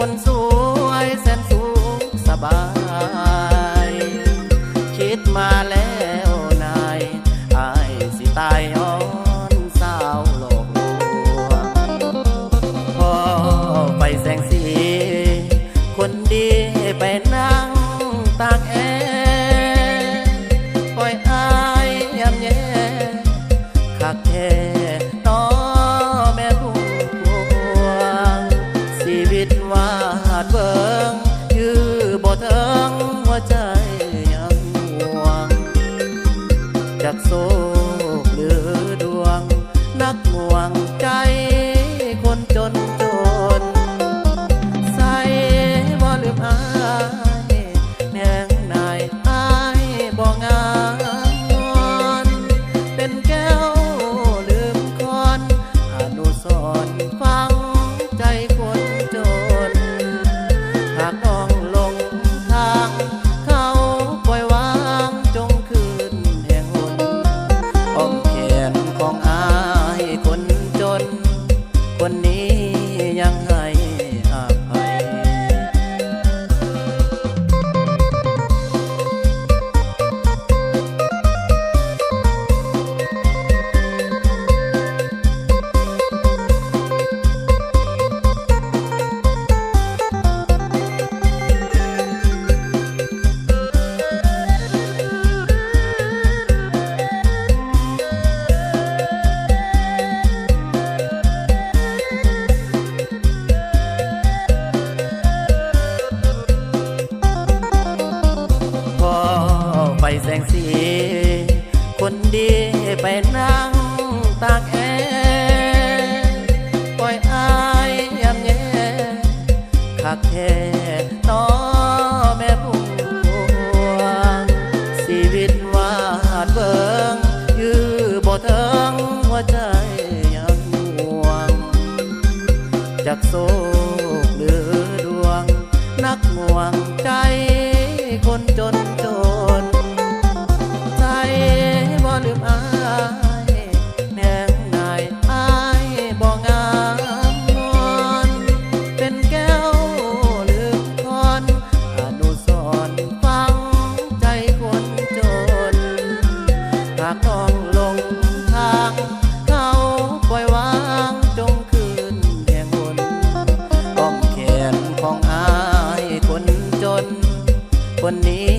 ຄົນສວຍແສນສຸກສະບາຍ ຄິດມາແລ້ວນາຍ ອ້າຍຊິຕາຍອ່ອນສາວຫຼອກລວງ ພໍໄຟແສງສີ ຄົນດີໄປນັ່ງຕາກແອ ປ່ອຍອ້າຍຢ້ຳແຍ່ ຄັກແທ້ນໍແມ່ພຸ້ງພວງ ຊີວິດວາດເບິ່ງ ຍືບໍ່ເຖິງຫົວໃຈຍັງຫ່ວງ ຈັກໂຊກຫຼືດວງ ໜັກໜ່ວງໃຈຄົນຈົນຈົນ ໃສບໍ່ລືມອ້າຍ ແພງນາຍອ້າຍບໍ່ງາມງອນ ເປັນແກ້ວລືມຄອນ ອະນຸສອນຝັງໃຈຄົນຈົນ ຫາກນ້ອງຫຼົງທາງ ເຂົາປ່ອຍວາງ ຈົ່ງຄືນແຮງຫົນ ອ້ອມແຂນຂອງອ້າຍຄົນຈົນ ຄົນນີ້ຍັງໃຫ້ອະໄພ ພໍໄຟແສງສີ ຄົນດີໄປນັ່ງຕາກແອ ປ່ອຍອ້າຍຢ້ຳແຍ່ ຄັກແທ້ນໍແມ່ພຸ້ງພວງ ຊີວິດວາດເບິ່ງ ຍືບໍ່ເຖິງຫົວໃຈຍັງຫ່ວງ ຈັກໂຊກຫຼືດວງ ໜັກໜ່ວງໃຈຄົນຈົນຈົນ ໃສບໍ່ລືມອ້າຍ ແພງນາຍອ້າຍບໍ່ງາມງອນ ເປັນແກ້ວລືມຄອນ ອະນຸສອນຝັງໃຈຄົນຈົນ ຫາກນ້ອງຫຼົງທາງ ເຂົາປ່ອຍວາງ ຈົ່ງຄືນແຮງຫົນ ອ້ອມແຂນຂອງອ້າຍຄົນຈົນ ຄົນນີ້